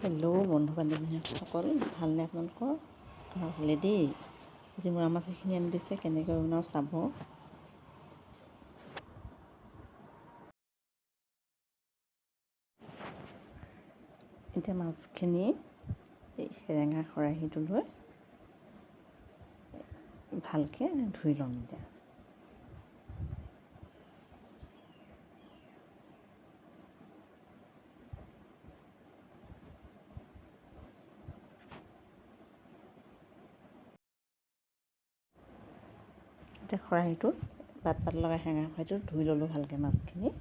Hello' বন্ধু বান্ধৱীসকল, ভালনে আপোনালোকৰ? আমাৰ ভালেই দেই। আজি মোৰা মাছ এইখিনি আনি দিছে, কেনেকৈ বনাওঁ চাব। এতিয়া মাছখিনি এই সেৰেঙা খৰাহীটো লৈ ভালকৈ ধুই ল'ম। এতিয়া খৰাহীটোত পাত পাত লগা সেৰেঙা খৰাহীটোত ধুই ল'লোঁ ভালকৈ মাছখিনি।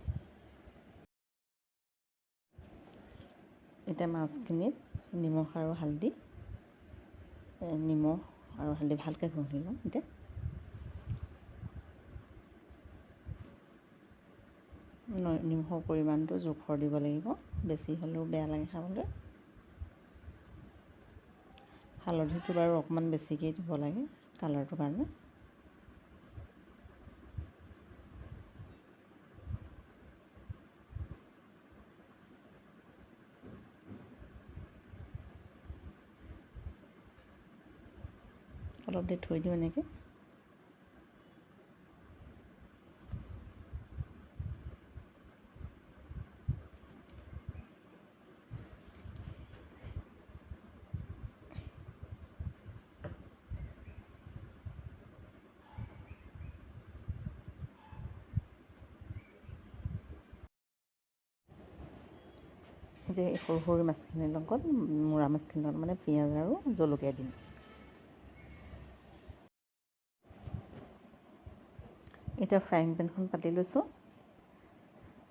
এতিয়া মাছখিনিত নিমখ আৰু হালধি, নিমখ আৰু হালধি ভালকৈ ঘঁহি ল'ম। এতিয়া নিমখৰ পৰিমাণটো জোখৰ দিব লাগিব, বেছি হ'লেও বেয়া লাগে খাবলৈ। হালধিটো বাৰু অকণমান বেছিকেই দিব লাগে কালাৰটোৰ কাৰণে। অলপ দেৰি থৈ দিওঁ এনেকৈ। এতিয়া এই সৰু সৰু মাছখিনিৰ লগত, মোৰা মাছখিনিৰ লগত মানে পিঁয়াজ আৰু জলকীয়া দিম। এতিয়া ফ্ৰাইং পেনখন পাতি লৈছোঁ,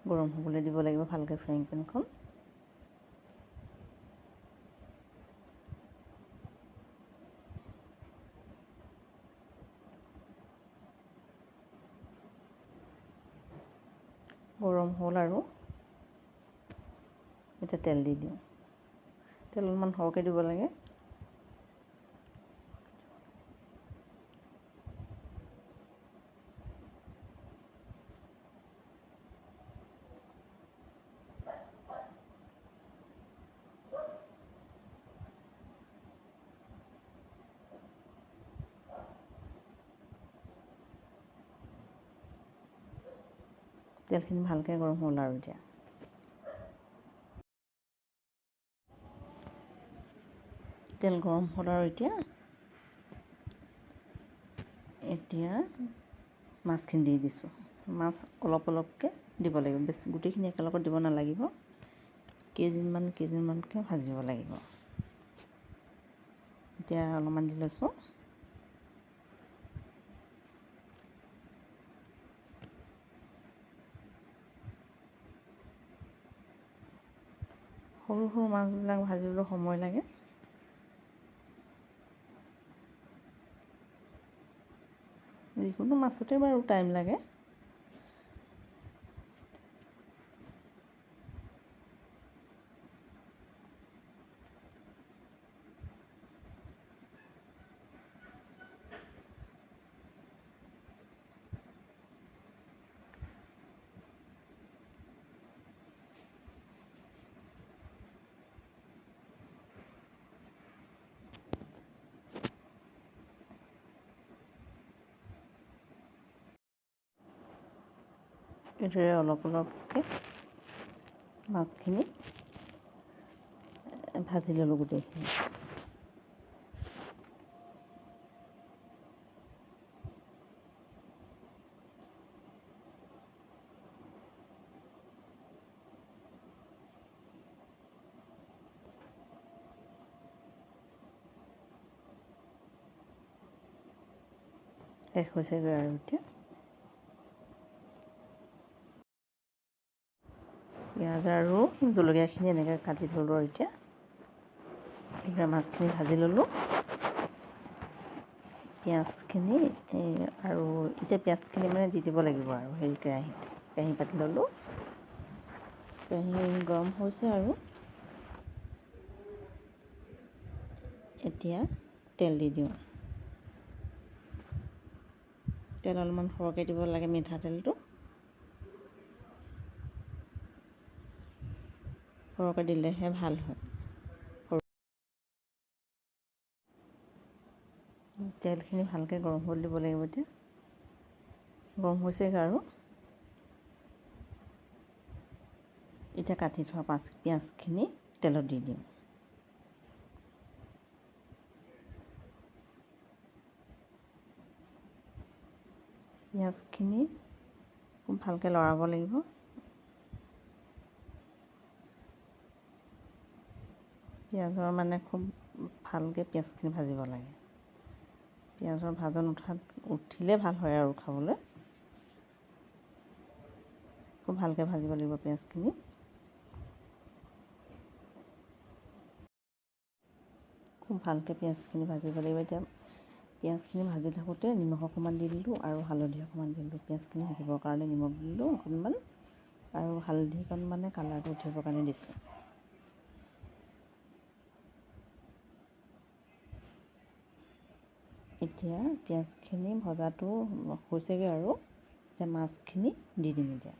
গৰম হ'বলৈ দিব লাগিব ভালকৈ ফ্ৰাইং পেনখন। গৰম হ'ল আৰু এতিয়া তেল দি দিওঁ। তেল অলপমান সৰহকৈ দিব লাগে। তেলখিনি ভালকৈ গৰম হ'ল আৰু এতিয়া তেল গৰম হ'ল আৰু এতিয়া এতিয়া মাছখিনি দি দিছোঁ। মাছ অলপ অলপকৈ দিব লাগিব, বেছি গোটেইখিনি একেলগত দিব নালাগিব। কেইজনমান কেইজনমানকৈ ভাজিব লাগিব। এতিয়া অলপমান দি লৈছোঁ। সৰু সৰু মাছবিলাক ভাজিবলৈ সময় লাগে। যিকোনো মাছতে বাৰু টাইম লাগে। এইদৰে অলপ অলপকৈ মাছখিনি ভাজি ল'লোঁ গোটেইখিনি। শেষ হৈছেগৈ আৰু এতিয়া পিঁয়াজ আৰু জলকীয়াখিনি এনেকৈ কাটি ল'লোঁ আৰু এতিয়া এইদৰে মাছখিনি ভাজি ল'লোঁ। পিঁয়াজখিনি আৰু এতিয়া পিঁয়াজখিনি মানে দি দিব লাগিব আৰু হেৰি কেৰাহীত কেৰাহী পাতি ল'লোঁ। কেৰাহী গৰম হৈছে আৰু এতিয়া তেল দি দিওঁ। তেল অলপমান সৰহকৈ দিব লাগে, মিঠাতেলটো সৰহকৈ দিলেহে ভাল হয়। তেলখিনি ভালকৈ গৰম হ'ব দিব লাগিব। এতিয়া গৰম হৈছেগৈ আৰু। এতিয়া কাটি থোৱা পিঁয়াজখিনি তেলত দি দিম। পিঁয়াজখিনি খুব ভালকৈ লৰাব লাগিব। পিঁয়াজৰ মানে খুব ভালকৈ পিঁয়াজখিনি ভাজিব লাগে। পিঁয়াজৰ ভাজন উঠিলে ভাল হয় আৰু খাবলৈ। খুব ভালকৈ ভাজিব লাগিব পিঁয়াজখিনি। খুব ভালকৈ পিঁয়াজখিনি ভাজিব লাগিব। এতিয়া পিঁয়াজখিনি ভাজি থাকোঁতে নিমখ অকণমান দি দিলোঁ আৰু হালধি অকণমান দিলোঁ। পিঁয়াজখিনি ভাজিবৰ কাৰণে নিমখ দিলোঁ অকণমান আৰু হালধিকণ মানে কালাৰটো উঠিবৰ কাৰণে দিছোঁ। এতিয়া পিঁয়াজখিনি ভজাটো হৈছেগৈ আৰু। এতিয়া মাছখিনি দি দিম। এতিয়া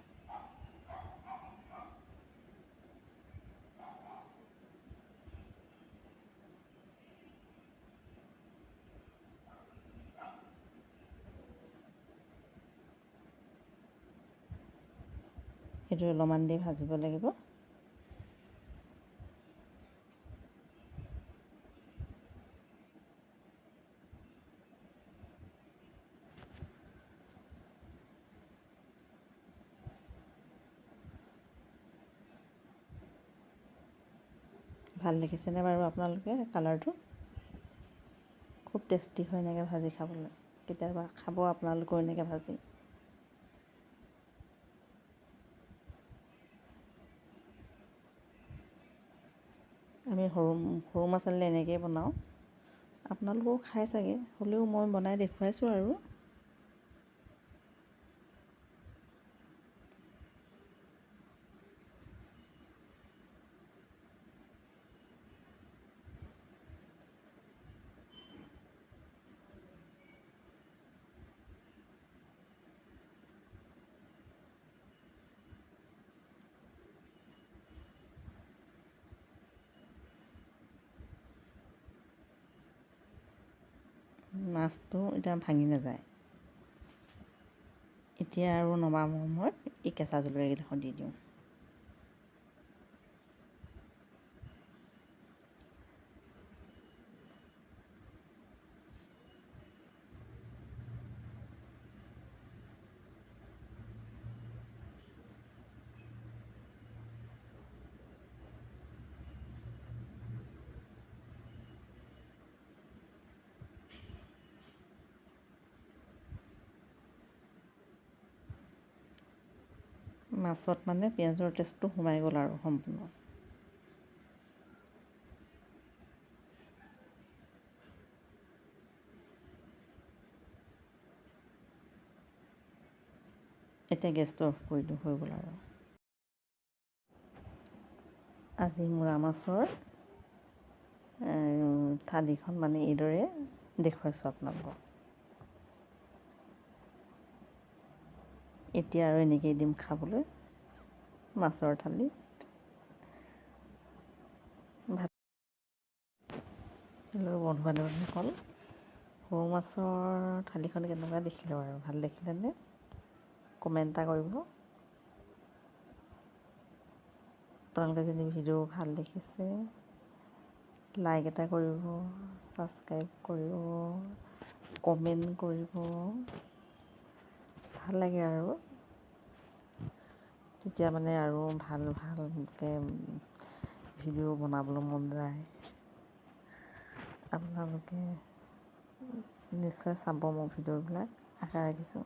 সেইটো অলপমান দেৰি ভাজিব লাগিব। ভাল দেখিছেনে বাৰু আপোনালোকে কালাৰটো? খুব টেষ্টি হয় এনেকৈ ভাজি খাবলৈ। কেতিয়াবা খাব আপোনালোকেও এনেকৈ ভাজি। আমি সৰু সৰু মাছ আনিলে এনেকৈয়ে বনাওঁ। আপোনালোকেও খাই চাগে, হ'লেও মই বনাই দেখুৱাইছোঁ আৰু। মাছটো এতিয়া ভাঙি নাযায়। এতিয়া আৰু নমাবৰ সময়ত এই কেঁচা জলকীয়াকেইডোখৰ দি দিওঁ। মাছত মানে পিঁয়াজৰ টেষ্টটো সোমাই গ'ল আৰু সম্পূৰ্ণ। এতিয়া গেছটো অফ কৰি দিওঁ, হৈ গ'ল আৰু। আজি মোৰা মাছৰ থালিখন মানে এইদৰে দেখুৱাইছোঁ আপোনালোকক। এতিয়া আৰু এনেকেই দিম খাবলৈ মাছৰ থালি। ভাত হেল্ল' বন্ধু বান্ধৱীসকল, সৰু মাছৰ থালিখন কেনেকুৱা দেখিলে বাৰু? ভাল দেখিলেনে? কমেণ্ট এটা কৰিব। আপোনালোকে যদি ভিডিঅ' ভাল দেখিছে লাইক এটা কৰিব, ছাবস্ক্ৰাইব কৰিব, কমেণ্ট কৰিব। ভাল লাগে আৰু তেতিয়া মানে আৰু ভাল ভালকৈ ভিডিঅ' বনাবলৈ মন যায়। আপোনালোকে নিশ্চয় চাব মোৰ ভিডিঅ'বিলাক, আশা ৰাখিছোঁ।